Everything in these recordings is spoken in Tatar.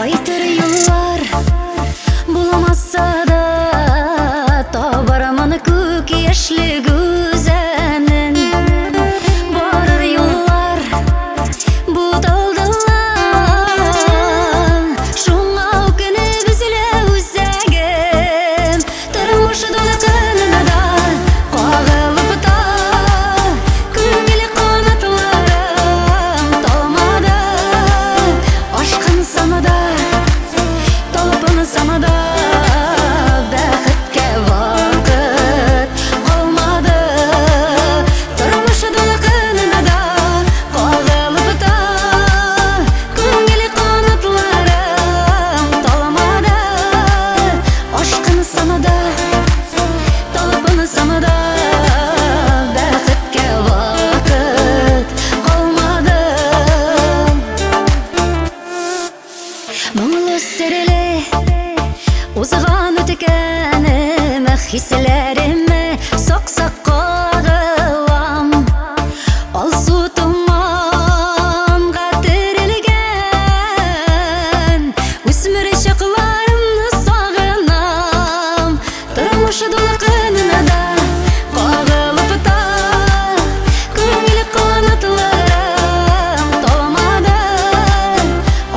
Кайтыр юллар булмаса да, табармын күк яшьле гүзәнен. Барыр юллар буталдылар, шуңа үкенеп өзелә үзәгем. Тормыш дулкынына да кагылып та, күңел канатларым талмады. Ашкынсам да, талпынсам да, бәхеткә вакыт калмады. Тормыш дулкынына да кагылып та, күңел канатларым талмады. Ашкынсам да, талпынсам да, бәхеткә вакыт калмады. Моңлы серле узган үткәнем, хисләремә сак-сак кагылам. Алсу томанга төрелгән үсмер чакларымны сагынам. Тормыш дулкынына да кагылып та, күңел канатларым талмады.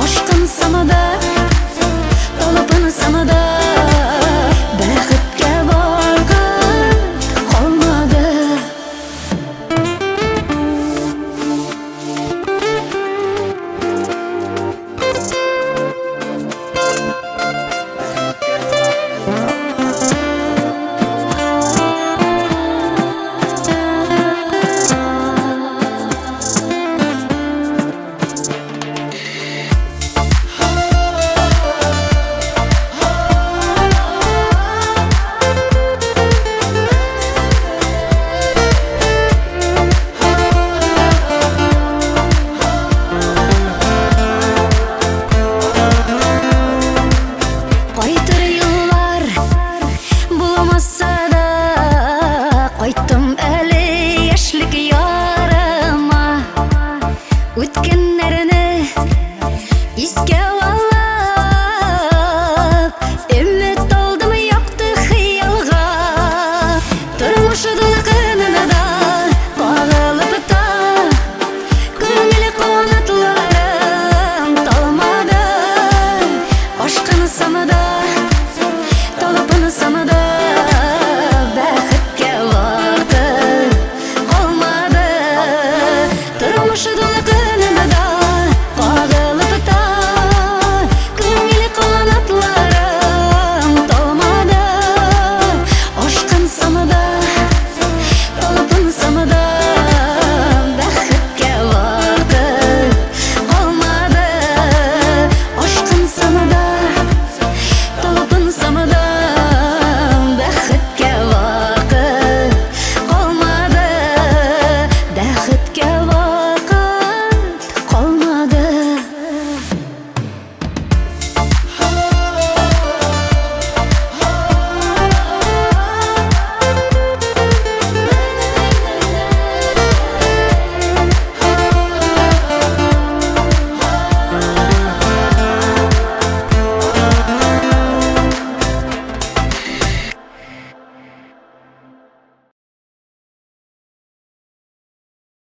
Ашкынсам да,